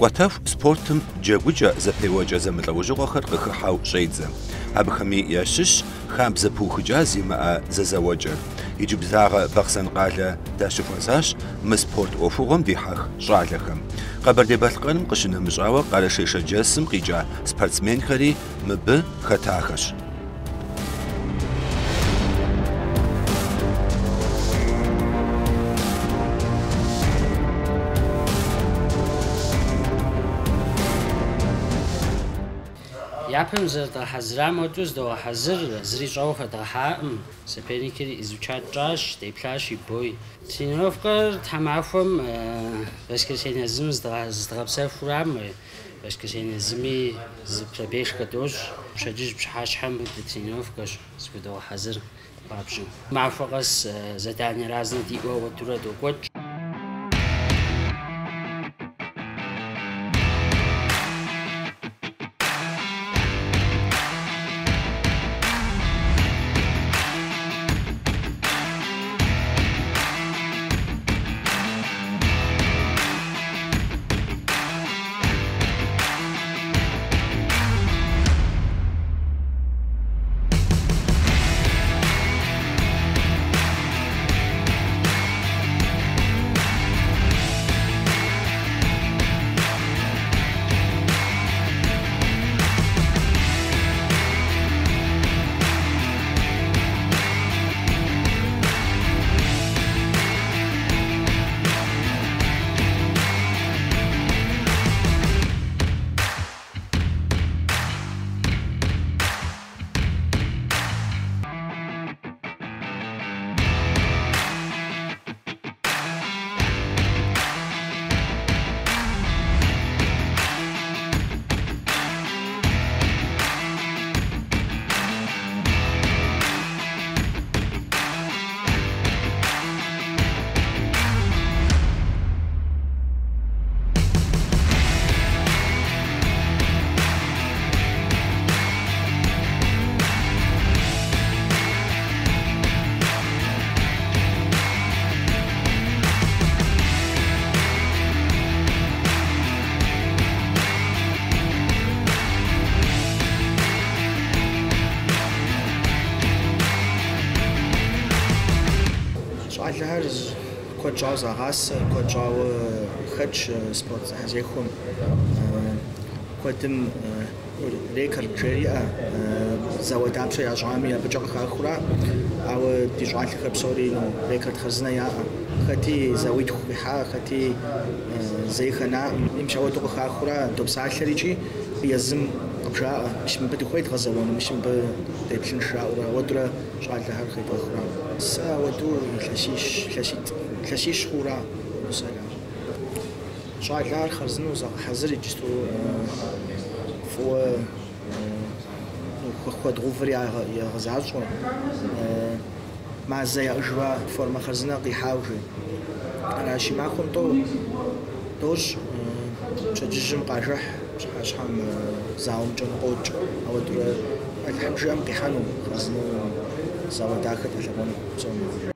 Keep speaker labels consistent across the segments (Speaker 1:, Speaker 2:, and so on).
Speaker 1: Кӏуэтэху спортым джэгукӏэ, зэпеуэкӏэ зэмылӏэужьыгъуэхэр къыхыхьэу щӏедзэ. Абыхэми ящыщщ хабзэ пыухыкӏа зимыӏэ зэзэуэкӏэр. Иджыблагъэ Бахъсэн къалэ дащыхуэзащ мы спорт ӏуэхугъуэм дихьэх щӏалэхэм. Къэбэрдей-Балъкъэрым къыщынэмыщӏауэ Къэрэшей-Шэрджэсым къикӏа спортсменхэри мыбы хэтахэщ.
Speaker 2: Япэм зэрыдгъэхьэзырам хуэдэу зыдогъэхьэзыр, зыри щӏэуэ хэдгъэхьакъым. Соперникыр изучать тщӏащ, деплъащ и бой. Тренировкэр тхьэмахуэм воскресенье зым зыдгъэпсэхурам, воскресенье зыми зы пробежкэ дощӏ. Пщэдджыжь пщыхьэщхьэм тренировкэщ, зыхудогъэхьэзыр хуабжьу. Махуэ къэс задание разные диӏэу ауэдурэ докӏуэкӏ.
Speaker 3: Щӏалэхэр куэд щӏауэ загъасэ, куэд щӏауэ хэтщ спорт зэхьэзехуэм. Куэдым рекорд жери иӏэ, зауэ дапщэ ящӏами абыкӏэ къыхахыура, ауэ ди щӏалэхэр псори рекорд хъарзынэ яӏэ. Хэти зауитху къихьа, хэти зэи хэнаӏым. Мис ауэдэу къыхахыура допсалъэр икӏи езым къыбжаӏэ, мис мыбы дыхуей дгъэзэуэну, мис мыбы деплъын жаӏэурэ, ауэдурэ щӏалэхэр къедгъэхура. Сэ ауэдэу илъэсищ, илъэситӏ, илъэсищ хъуура сэлащ. Щӏалэхэр хъарзынэу загъэхьэзыр иджысту фӏыуэ хуэдгъэувыр ягъэзащӏэ. Мазэ яӏыжуа формэ хъарзынэ къихьауэ жи. Аращи, махуэм тӏэу дощӏ, пщэдджыжьым къажыхь, пщыхьэщхьэм зауэмкӏэ ныкъуокӏ. Ауэдурэ Алыхьым жиӏэм къихьэну, хъарзынэу зауэ дахэ далъэгъуэну псоми.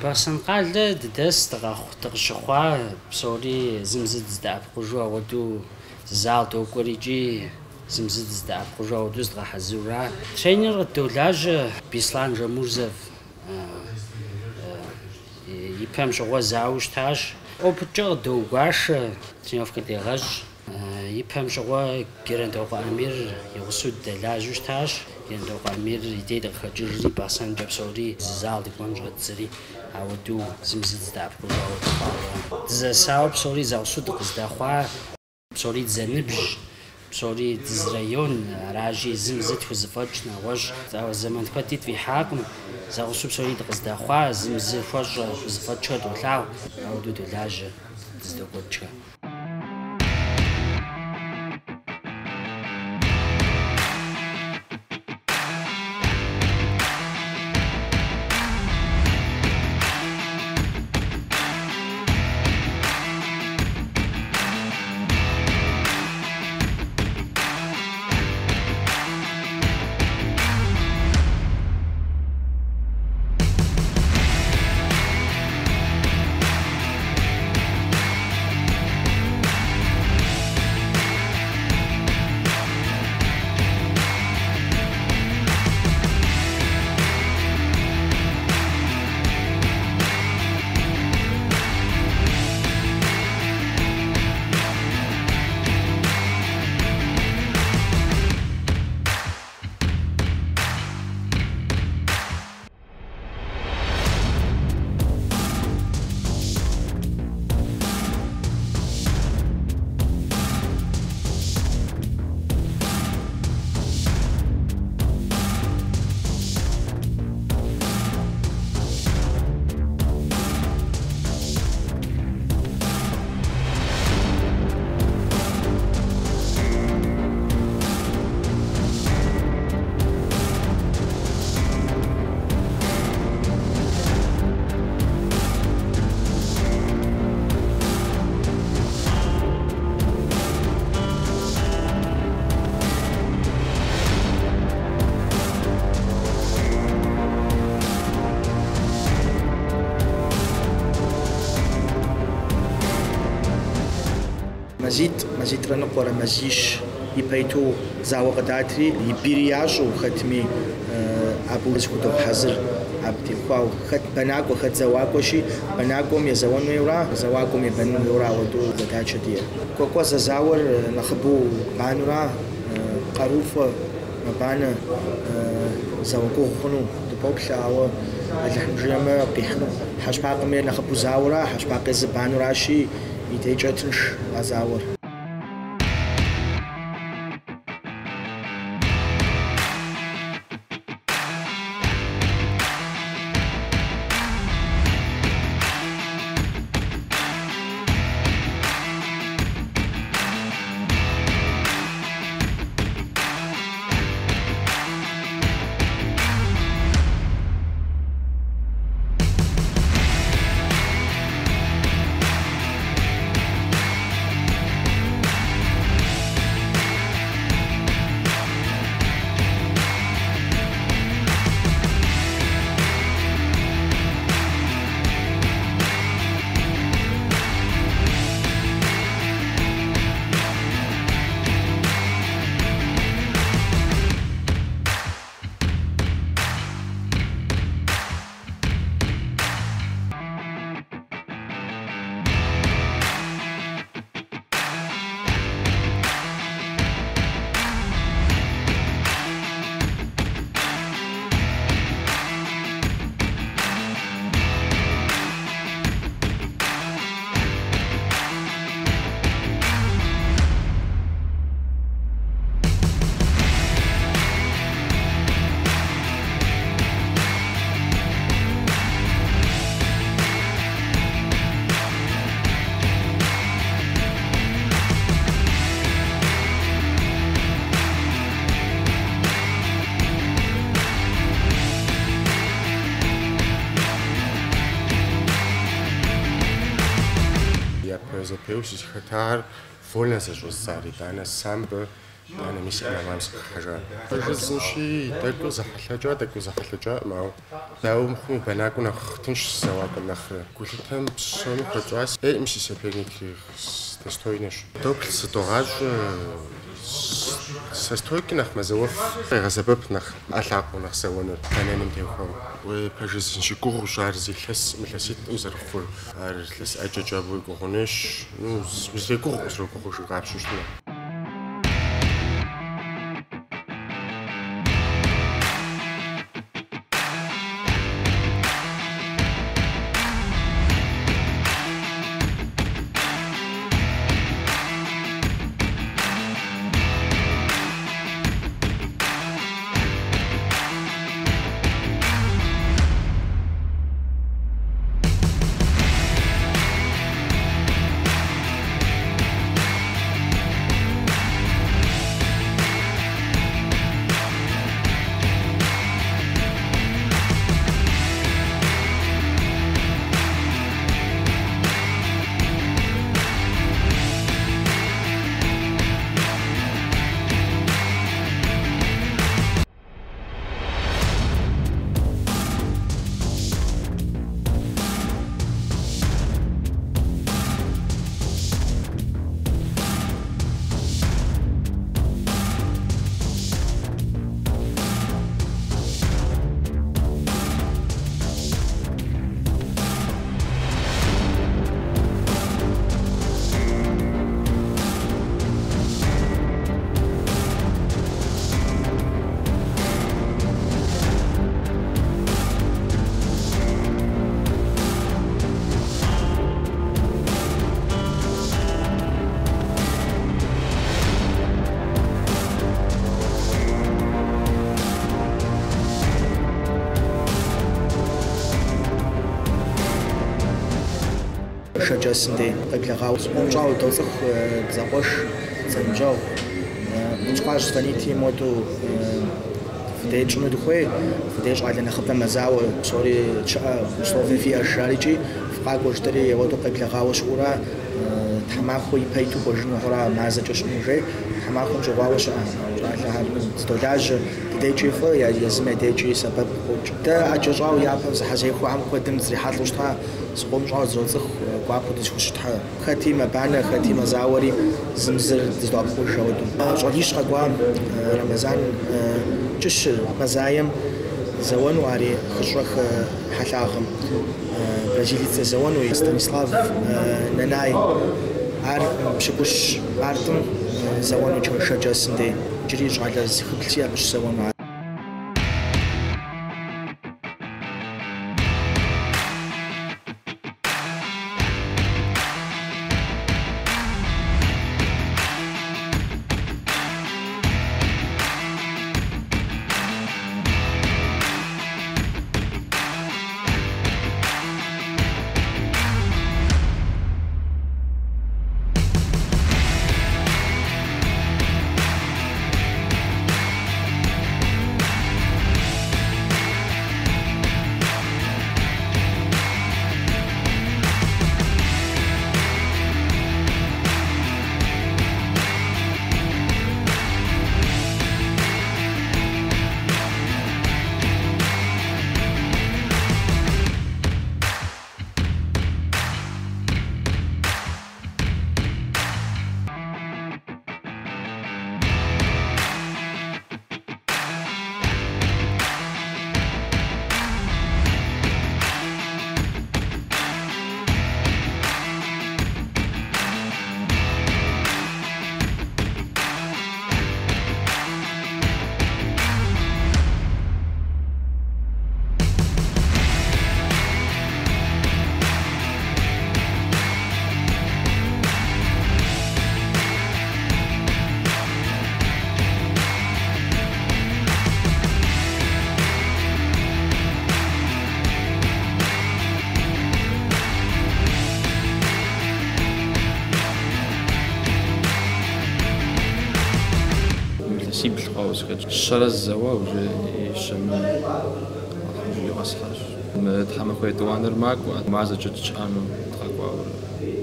Speaker 2: Бахъсэн къалэ дыдэс дыкъэхъу дыкъыщыхъуа псори зым зы дыздэӏэпыкъужу ауэдэу зы зал докӏуэр икӏи зым зы дыздэӏэпыкъужу ауэдэу зыдгъэхьэзырура. Тренер къыддолажьэ Беслан Жамурзов и пэм щыгъуэ зауэу щытащ. Опыткӏэ къыдоугуашэ, тренировкэ дегъэщӏ. И пэм щыгъуэ Герандокъуэ Амир и гъусэу дыдэлажьэу щытащ. Герандокъуэ Амир и дей дыкъыхэкӏыжри, Бахъсэнкӏэ псори зы зал дыкӏуэн щӏэддзэри, ауэдэу зым зы дыздэӏэпыкъужу ауэдэу хъуауэ. Дызэсауэ псори зэгъусэу дыкъыздэхъуа, псори дызэныбжь, псори дызырайон, аращи зым зы тхузэфӏэкӏ нэгъуэщӏ. Ауэ зэман куэди тфӏихьакъым, зэгъусэу псори дыкъыздэхъуа, зым зы хуэщӏэ хузэфӏэкӏхэр долъагъу, ауэдэу долажьэ дыздокӏуэкӏхэр.
Speaker 3: Мазитӏ, мазитӏрэ ныкъуэрэ, мазищ ипэ иту зауэ къыдатри, и бийри ящӏэу хэтми абы зыхудогъэхьэзыр абы теухуауэ. Хэт бэнакӏуэ, хэт зэуакӏуэщи, бэнакӏуэм езэуэн хуейуэра, зэуакӏуэм ебэнын хуейуэра ауэдэу задачэ диӏэ. Кӏуэкӏуэ зэзауэр нэхъыбэу банура, къаруфӏэ мэбанэ, зауэ гугъу хъуну дыпоплъэ, ауэ Алыхьым жиӏэмэ къихьыну. Хьэщпакъым е нэхъыбэу зауэра, Хьэщпакъ езы бануращи, и дежкӏэ тынш а зауэр.
Speaker 4: Зэпеуэ сызыхэтар вольнэ зэщӏэздзар, итӏанэ самбо, Итӏанэ мис ММА-м сыкъыхыхьэжа. Жысӏэнщи, тӏэкӏу зэхьэлъэкӏа, тӏэкӏу зэхьэлъэкӏакъым, ауэ дауэ мыхъуми, бэнакӏуэ нэхъ тыншщ зэуакӏуэм нэхърэ. Гулъытэм псоми хуэтщӏащ. Ӏейкъым си соперникри достойнэщ. Доплъ, зыдогъащӏэ, со стойки нэхъ мэзэуэф, къегъэсэбэп нэхъ ӏэ-лъакъуэу нэхъ зэуэныр бэнэным теухуауэ. Уей, пэжыр жысӏэнщи, гугъущ ар зы илъэскъым, илъэситӏым зэрыхъур. Ар илъэс ӏэджэкӏэ абы уегугъунущ. Ну, узэрегугъу къызэрогугъужыр къапщтэу щытмэ.
Speaker 3: Шэрджэсым дей къеблэгъауэ зыкъом щӏауэ доцӏыху дызэкъуэш, зэныбжьэгъу. Къытщыхъуащ звонити моду фыдей тщӏыну дыхуей, фыдей щӏалэ нэхъыбэ мэзауэ, псори щыӏэ условие фиӏэщ жари икӏи фыкъакӏуэ жытӏэри ауэдэу къеблэгъауэ щыӏура, тхьэмахуэ ипэ иту кӏуэжыну хъура, мазэкӏэ щыӏэну жей, тхьэмахуэм щӏигъуауэ щыӏэ щӏалэхэр зыдолажьэ, дыдейкӏи фӏы, езым я дейкӏи сэбэп къокӏ. Дэ ӏэджэ щӏауэ япэм зэхьэзехуэхэм куэдым дызрихьэлӏэу щыта, зыкъом щӏауэ дызоцӏыху, гуапэу дызыхущытхьэ. Хэти мэбанэ, хэти мэзауэри, зым зыр дызэдоӏэпыкъуж ауэдэу. Щӏалищ къэкӏуа Рэмэзан кӏыщыр мазаем зэуэну, ари хыщӏэх хьэлъагъым. Бразилиец зэуэну Станислав Нанай, ар пщыкӏущ мартым зэуэну Шэрджэсым дей. Иджыри щӏалэ зыхыблси абы щызэуэну.
Speaker 5: Сибл хъуауэ сыхэтщ. Щэрэ зэуа уже и щэмэ къэсхьащ. Мы тхьэмахуэ етӏуанэр макӏуэ, мазэкӏэ дыщыӏэну дыкъэкӏуауэ.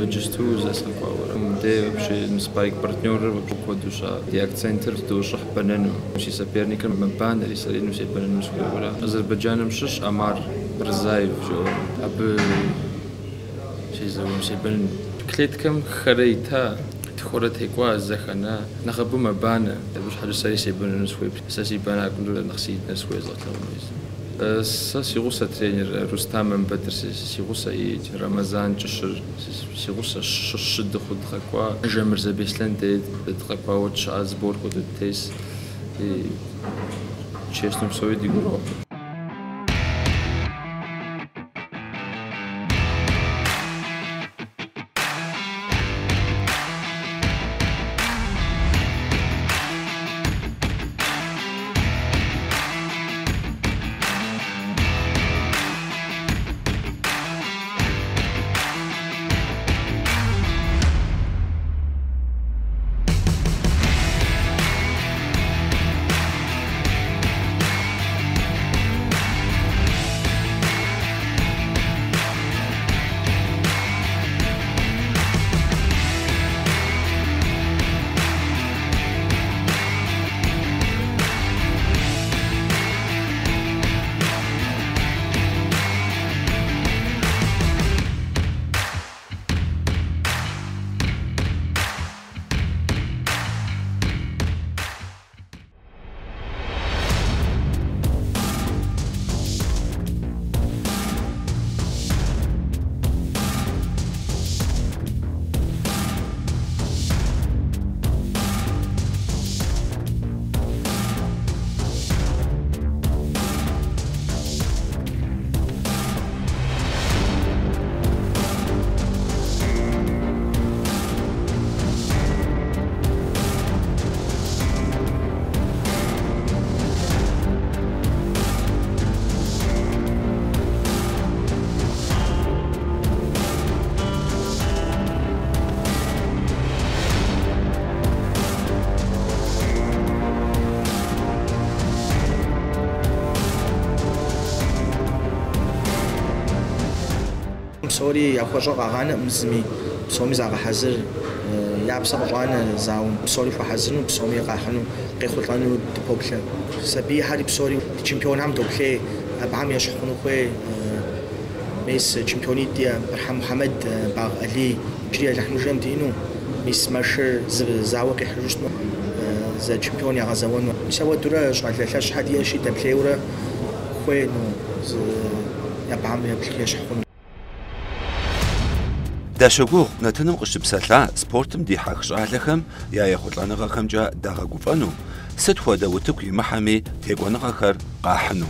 Speaker 5: Иджысту зэ сыкъэкӏуауэрэ. Мыбдей вообще спарринг-партнерыр вообще куэду щыӏэ. Ди акцентыр дощӏыхь бэнэну. Си соперникыр мэбанэри, сэри ну себэнэну сыхуейуэрэ. Азербайджаным щыщ Амар Рзаев жиӏэу. Абы сезэуэну себэнэну. Клеткэм хэрэ ита, тхурэ текӏуа, зэ хэна. Нэхъыбэу мэбанэ. Абы щхьэкӏэ сэри себэнэну сыхуей. Сэ си бэнакӏуэмкӏэ нэхъ сыиныр сыхуей згъэлъэгъуэну езым. Сэ си гъусэ тренер Рустам Мамбэтыр си гъусэ и Рамазан Кӏыщыр си гъусэ щы дыхъуу дыкъэкӏуа. Жамырзэ Беслъэн дей дыкъэкӏуауэ тщыӏэ сбор хуэдэу дытес. И честно псори дигу ирохь.
Speaker 3: Псори яхуэщӏэ къагъанэкъым зыми, псоми загъэхьэзыр, я псэ къыщӏанэ зауэм, псори хуэхьэзырыну, псоми къахьыну, къехъулӏэну дыпоплъэ. Сабийхэри псори ди чемпионхэм доплъей, абыхэм ещхь хъуну хуей. Мис чемпионитӏ диӏэ Бырхьэм Мухьэмэд, Багъ Алий, иджыри Алыхьым жиӏэм диӏэну, мис Мэшыр зы зауэ къихьыжу щытмэ, зэ чемпион ягъэзэуэну. Мис ауэдурэ щӏалэ лъэщхьэ диӏэщи дэплъейурэ хуейну, зы абыхэм ещхь хъуну.
Speaker 1: Дащогугъ нэтыным къыщыпсэлъа спортым дихьэх щӏалэхэм я ехъулӏэныгъэхэмкӏэ дагъэгуфӏэну, сыт хуэдэ утыку имыхьэми текӏуэныгъэхэр къахьыну.